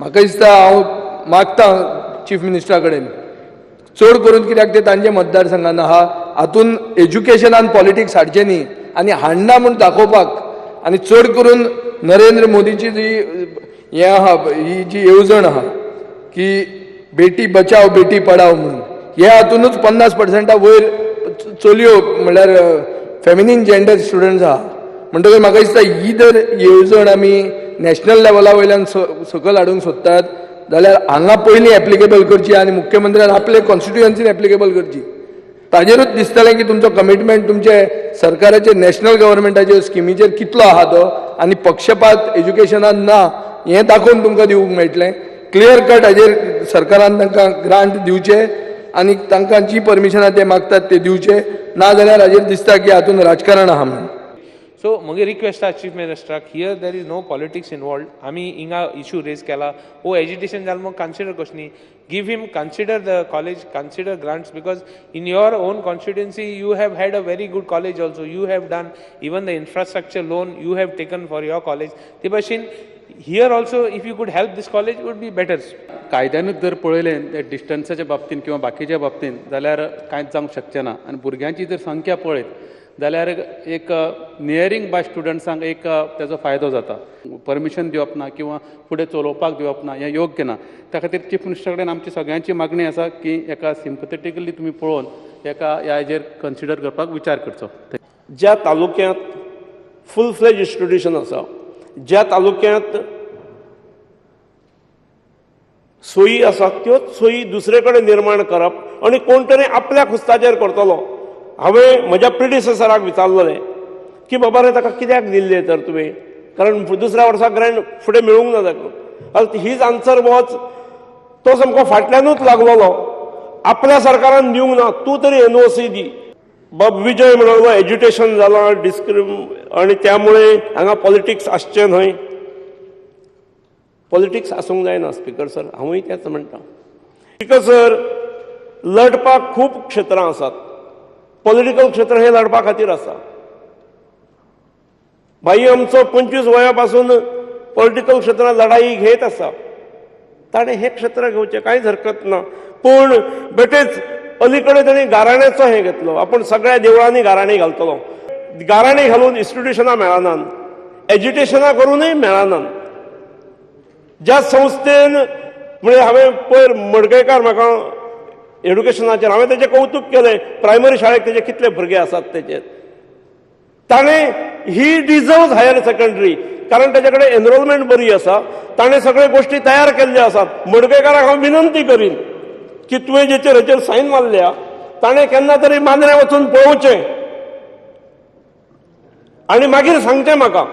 म्हाका दिसता हांव मागतां चीफ मिनिस्टरा कडेन चड करून, कित्याक ते तांचे मतदारसंघान आहा, हातून एज्युकेशनान पॉलिटिक्स हाडचें न्ही आनी हाडना म्हूण दाखोवपाक. आनी चड करून नरेंद्र मोदीची जी हें आहा, ही जी येवजण आहा की बेटी बचाव बेटी पढाव म्हणून, हे हातूनच 50% वयर चलयो म्हणल्यार फेमिनीन जेंडर स्टुडंट्स आहा. म्हणटकच म्हाका दिसता ही जर येवजण आमी नॅशनल लेवला वयल्यान सकयल हाडूंक सोदतात जाल्यार हांगा पयलीं एप्लिकेबल करची आनी मुख्यमंत्र्यान आपले कॉन्स्टिट्युएन्सीन एप्लिकेबल करची. ताजेरूच दिसतलें की तुमचो कमिटमेंट तुमचे सरकाराचे नॅशनल गव्हर्मेंटाचे स्किमीचेर कितलो आहा तो, आनी पक्षपात एज्युकेशनान ना हें दाखोवन तुमकां दिवंक मेळटलें. क्लियर कट हाजेर सरकारान तांकां ग्रांट दिवचे आनी तांकां जी परमिशनां ते मागतात ते दिवचे, ना जाल्यार हाजेर दिसता की हातून राजकारण आहा म्हणून. सो म्हगे रिक्वेस्ट आहा chief मिनिस्टराक, here there is no politics involved. आमी हिंगा इशू रेज केला, वो एजिटेशन जालें म्हूण कन्सिडर कशें न्ही. Give him, consider the college, consider grants, because in your own constituency you have had a very good college also. You have done even the infrastructure loan you have taken for your college. ते भाशेन here also if you could help this college would be better. कायद्यानूच जर पळयलें ते डिस्टन्साच्या बाबतीन किंवा बाकीच्या बाबतीन जाल्यार कांयच जावंक शकचें ना. आनी भुरग्यांची जर संख्या पळयत जाल्यार एक नियरींग बाय स्टुडंट्सांक एक तेजो फायदो जाता. परमिशन दिवप ना किंवा फुडें चलोवपाक दिवप ना हें योग्य ना. त्या खातीर चीफ मिनिस्टरा कडेन आमची सगळ्यांची मागणी आसा की एका सिम्पथेटिकली तुमी पळोवन एका ह्या हेजेर कन्सिडर करपाक विचार करचो. ज्या तालुक्यांत फूल फ्लेज इन्स्टिट्युशन आसा, ज्या तालुक्यांत सोयी आसा त्योच सोयी दुसरे कडेन निर्माण करप आनी कोण तरी आपल्या खुस्ताचेर करतलो. हांवें म्हज्या प्रिडिसेसराक विचारलें की बाबा रे ताका कित्याक दिल्लें तर तुवें, कारण दुसऱ्या वर्सा ग्रँड फुडें मेळूंक ना ताका. His answer was, तो सामको फाटल्यानूच लागलेलो, आपल्या सरकारान दिवंक ना, तूं तरी एनओसी दी. बाब विजय म्हणलो एज्युकेशन जालां डिस्क्रिम आनी त्यामुळे हांगा पॉलिटिक्स आसचें न्हय. पॉलिटिक्स आसूंक जायना स्पीकर सर, हांवूय तेंच म्हणटा. स्पीकर सर, लढपाक खूब क्षेत्रां आसात, पॉलिटिकल क्षेत्र हे लढपा खातीर आसा. भाई आमचो 25 वया पासून पॉलिटिकल क्षेत्रांत लढाई घेत आसा, ताणें हें क्षेत्र घेवचें कांयच हरकत ना. पूण बेटेच अलीकडे ताणें गाराण्याचो हें घेतलो, आपूण सगळ्या देवळांनी गाराणी घालतलो, गाराणी घालून इन्स्टिट्युशनां मेळनात, एज्युकेशनां करूनय मेळनात. ज्या संस्थेन म्हणजे हांवें पयर मडकयकार म्हाका एड्युकेशनाचेर हांवें तेजें कौतूक केलें, प्रायमरी शाळेक तेजे कितले भुरगे आसात तेजेर, ताणें ही डिजर्व्स हायर सेकंडरी, कारण तेजे कडेन एनरोलमेंट बरी आसा, ताणें सगळे गोश्टी तयार केल्ल्यो आसात. मडकयकाराक हांव विनंती करीन की तुवें जेचेर हेचेर सायन मारल्या ताणें केन्ना तरी मांद्र्यां वचून पळोवचें आनी मागीर सांगचें म्हाका.